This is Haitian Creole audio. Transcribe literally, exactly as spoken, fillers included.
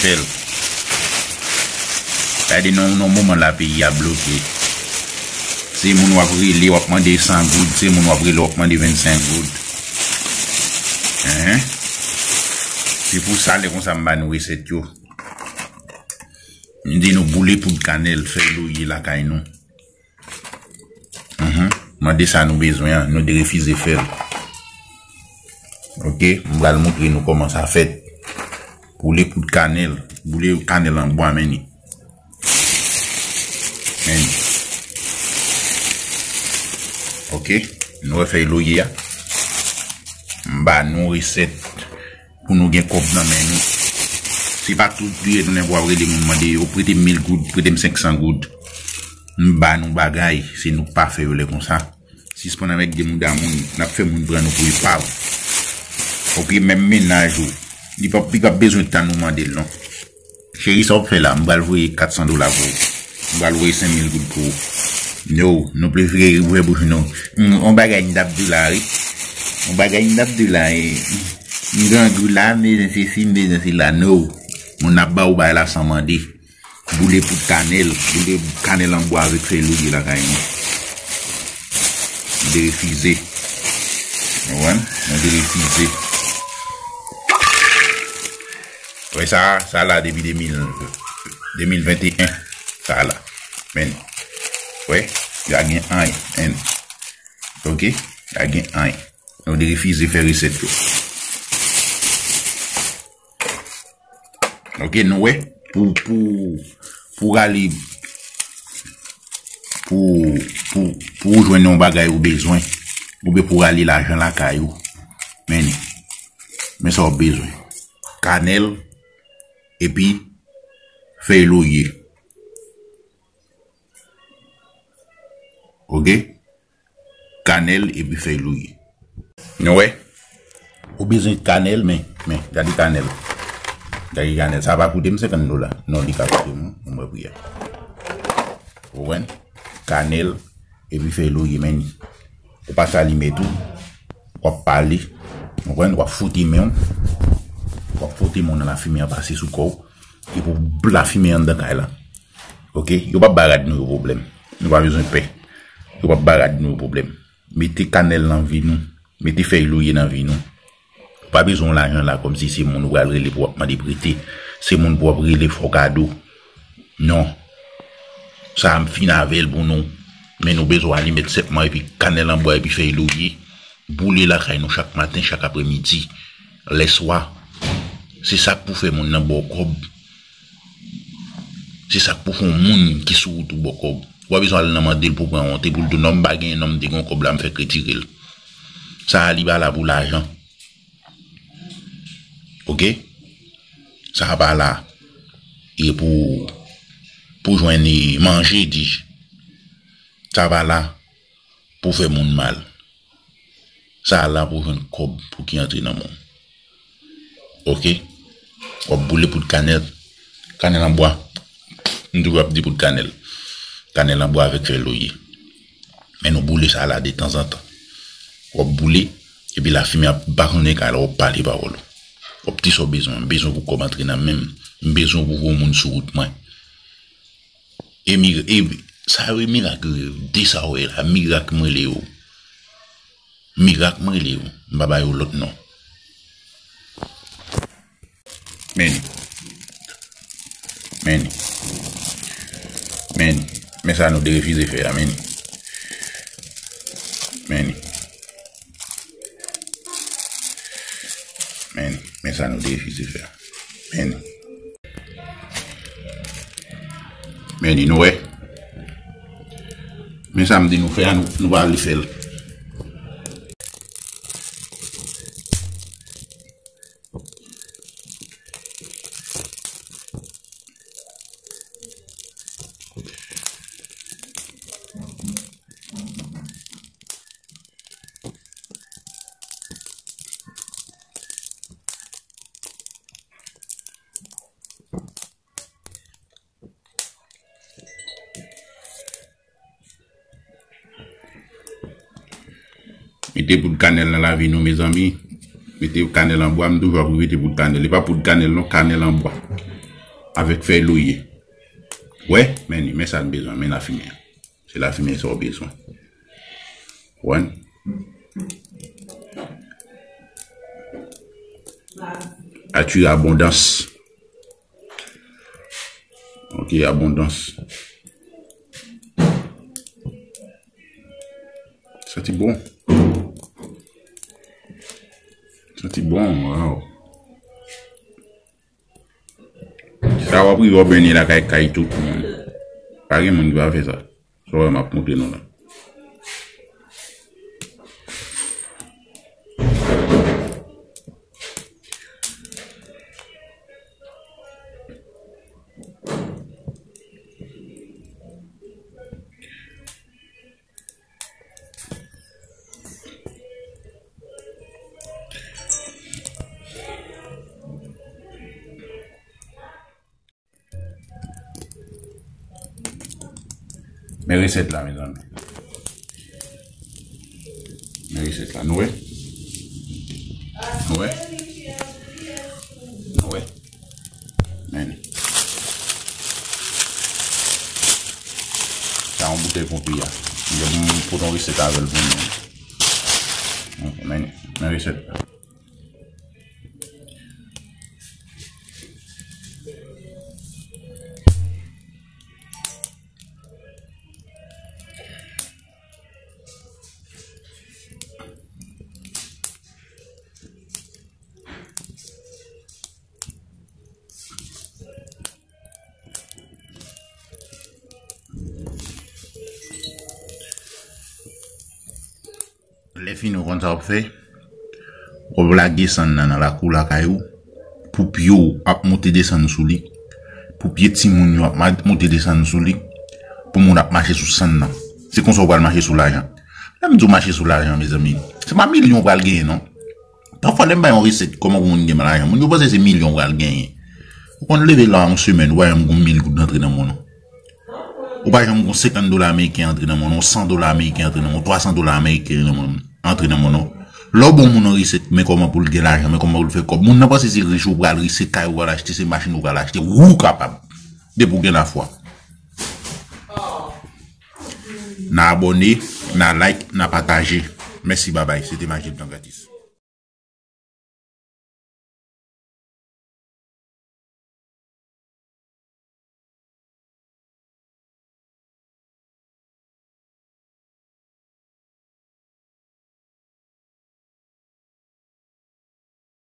fè l. Gade nan yon moman la peyi a bloke. Se moun w ap rele, w ap mande san goud, se moun w ap rele, w ap mande vennsenk goud. Hein? Se pou sa, lè konsa, m ba nou resèt yo. M di nou boule poud kanèl, fèy loye lakay nou. Mhm. Mande sa nou bezwen an, nou derefize fè l. Ok, m pral montre nou kòman sa fèt. Boule poud kanèl, boule kanèl an bwa, men ni. Men ni. Ok, nou wè fèy loye a. M ba nou resèt pou nou gen kòb nan men nou. Se pa tout li retounen pou ap rele moun mande yo, "Prete m mil goud, prete m senk san goud." M ba nou bagay, se nou k pa fè yo lè konsa. Sispann avèk de mouda moun, n ap fè moun pran nou pou epav. Ok, menm mennaj ou, li p ap, li p ap bezwen tann ou mande l non. "Cheri, sa w ap fè la? M pral voye kat san dola pou ou. M pral voye senk mil goud pou ou." No, nou prefere ouvè bouch nou. Hmm, on bagay m t ap di w la, wi. On bagay m t ap di w la, e, m grangou la, m bezwen sesi, m bezwen sela. No. Moun ap ba ou bagay la san mande. Boule poud kanèl, boule kanèl an bwa avèk fèy loye lakay nou. Derefize. Ou konprann? Nou derefize. Wè sa, sa la depi de mil, de mil venteyen. Sa la. Men. Wè, pa gen anyen. Ok? Pa gen anyen. Nou derefize fè resèt yo. Ok, nou wè, pou, pou, pou rale, pou, pou, pou ou jwenn yon bagay ou bezwen, oubyen pou rale lajan lakay ou, men, men sa w bezwen. Kanèl, epi fèy loye. Ok? Kanèl epi fèy loye. Nou wè? Ou bezwen kanèl, men, men, gade kanèl. Gade kanèl. Sa pa koute m senkant dola. Non, li ka koute m, mwen pri a. Ou konprann? Kanèl, epi fèy loye, men ni. Ou pa sa li met ou. W ap pale. Ou konprann? W ap fwote men w. W ap fwote men w nan lafimen an pase sou kò w. Epi w lafimen anndan kay la. Ok? Yo p ap ba rad nou yo pwoblèm. Nou pa bezwen pè. Yo p ap ba rad nou yo pwoblèm. Mete kanèl nan vi nou. Mete fèy loye nan vi nou. Ou pa bezwen yon lajan la kòmsi se moun ou pral rele pou w ap mande prete. Se moun pou w ap rele fè w kado. Non. Sa a m fin avè l pou nou. Men nou bezwen alimèt sèpman epi kanèl an bwa epi fèy loye. Boule lakay nou chak maten, chak apremidi, lèswa. Se sa k pou fè moun nan ba w kòb. Se sa k pou fè yon moun ki sou wout ou ba w kòb. Ou pa bezwen al nan mande l pou pran wonte pou l di w non, m pa genyen non, m te gen yon kòb la, m fèk retire l. Sa a li pa la pou lajan. Ok? Sa a pa la e pou, pou jwenn manje di. Sa a pa la pou fè moun mal. Sa a la pou jwenn kòb pou ki antre nan men w. Ok? W ap boule poud kanèl, kanèl an bwa. M toujou ap di poud kanèl. Kanèl an bwa avèk fèy loye. Men nou boule sa a la detanzantan. W ap boule, epi lafimen ap bakounen kay la, w ap pale pawòl ou. W ap di sa w bezwen. M bezwen pou kòb antre nan men m. M bezwen pou voye yon moun sou wout mwen. E mi-, e sa yo e mirak yo ye, de sa w wè la, mirak m rele yo. Mirak m rele yo. M pa ba yo lòt non. Men ni. Men ni. Men ni. Men sa nou derefize fè a, men ni. Men ni. Men ni. Men sa nou derefize fè a. Men ni. Men ni, nou wè. Men sa m di nou fè a, nou, nou pa vle fè l. Mete poud kanèl nan lavi nou, mezanmi. Mete kanèl an bwa, m toujou ap repete poud kanèl. E pa poud kanèl non, kanèl an bwa. Avèk fèy loye. Wè, men li, men sa n bezwen, men lafimen an. Se lafimen sa w bezwen. Konprann? Atire abondans. Ok, abondans. Santi bon. Santi bon, waw. Sa w ap rive w ap bène lakay kay tout moun. Pa gen moun ki pa fè sa. Sa w wè m ap montre nou la. Men resèt la, mezanmi. Men resèt la. Nou wè? Nou wè? Nou wè? Men. Sa yon boutèy Pompeya. M gen pou m pote yon resèt avè l pou nou. Ok, men, men resèt la. Lè fini, ou konn sa w ap fè? W ap lage sann nan nan lakou lakay ou, pou pye w ap monte desann sou li, pou pye timoun yo ap ma- monte desann sou li, pou moun ap mache sou sann nan. Se konsa w pral mache sou lajan. Lè m di w mache sou lajan, mezanmi, se pa milyon w pral genyen, non. Pafwa, lè m bay yon resèt, kòman pou moun gen lajan, moun yo panse se milyon w pral genyen. Ou konn leve la yon semèn, ou pa janm gon mil goud antre nan men w, non. Ou pa janm gon senkant dola ameriken antre nan men w, san dola ameriken antre nan men w, twa san dola ameriken antre nan men w. Lè w ba yon moun yon resèt, men kòman pou l gen lajan, men kòman pou l fè kòb. Moun nan panse se rich ou pral rich, se kay ou pral achte, se machin ou pral achte. Wi, ou kapab. Depi w gen lafwa. N a abòne, n a like, n a pataje. Mèsi, babay. Se te Majid Don Gratis.